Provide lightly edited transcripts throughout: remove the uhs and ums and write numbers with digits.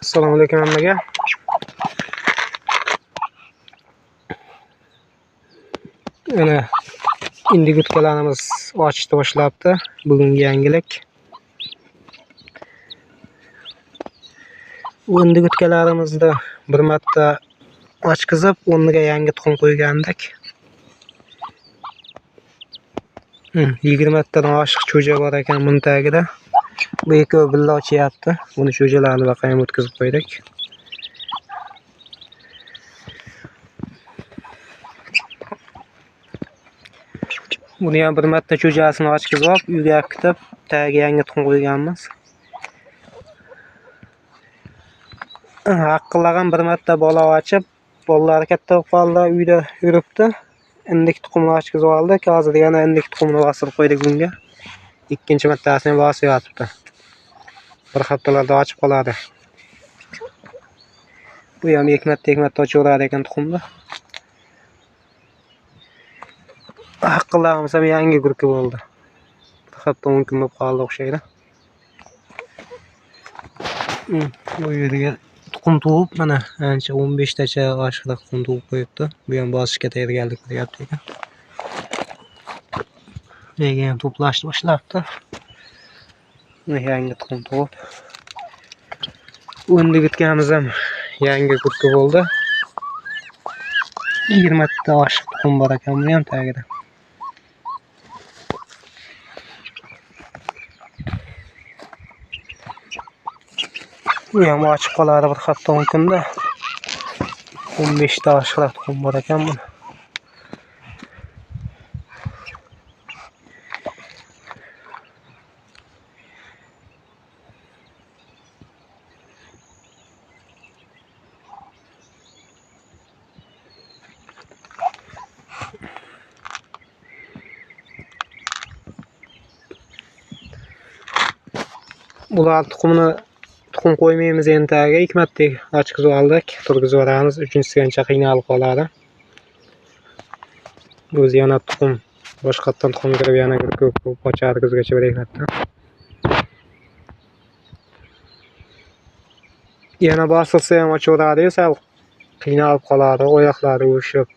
Assalomu alaykum hammaga. Mana indigutkalarimiz ochishni boshlabdi. Bugungi yangilik. Bu indigutkalarimizni bir marta ochkizib, o'rniga yangi tuxum qo'ygandik. 20 tadan oshiq cho'ja bor ekan buni tagida. Bu ikkovi birga ochyapti. Buni cho'jalarni baqayam o'tkazib qo'ydik. Buni ham bir marta cho'jasini ochkizib olib, uyga olib ketib, tagiga yangi tuxum qo'yganmiz. Haqqillagan bir marta bola ochib, bolalari katta bo'lib qoldi, uyda yuribdi. Indik tuxumni ochkizib oldik. Hozir yana indik tuxumni bosib qo'ydik bunga. Ikkinchi martasini ham bosib yotibdi. Bir haftalarda ochib qoladi. Bu ham ikki marta ochaveradi ekan tuxumni. Haqqillaganimiz ham yangi gurki bo'ldi. Bir hafta 10 kun bo'lib qoldi o'xshaydi. Bu yerga tuxum tug'ib, mana ancha 15 tacha oshiqda tuxum tug'ib qo'yibdi. Bu ham bosishga tayyorgarlik ko'ryapti ekan. Nega ham to'plashni boshlabdi. Yangi tuxum tug'ib. O'ndigitgamiz ham yangi gurki bo'ldi. 20 ta oshiq tuxum bor ekan buni ham tagida. Bu ham ochib qoladi bir hafta 10 kunda. 15 ta oshiqroq tuxum bor ekan buni. Bular tuxumini tuxum qo'ymaymiz endi tagiga. 2 marta ochkizib oldik, turgizib yuboramiz. Uchinchisigacha qiynalib qoladi. O'zi yana tuxum boshqatdan tuxum kirib yana ko'p ko'p ochadi kuzgacha bir ikki marta. Yana bosilsa ham ochaveradi, sal qiynalib qoladi, oyoqlari ushib.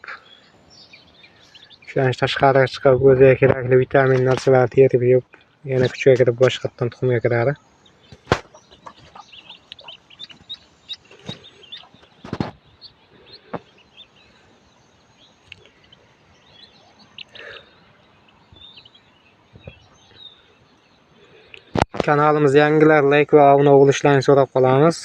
O'shan tashqariga chiqib o'ziga kerakli vitamin narsalarni terib yeb, yana kuchga kirib boshqatdan tuxumga kiradi. Kanalimiz yangilar like va obuna bo'lishlarini so'rab qolamiz.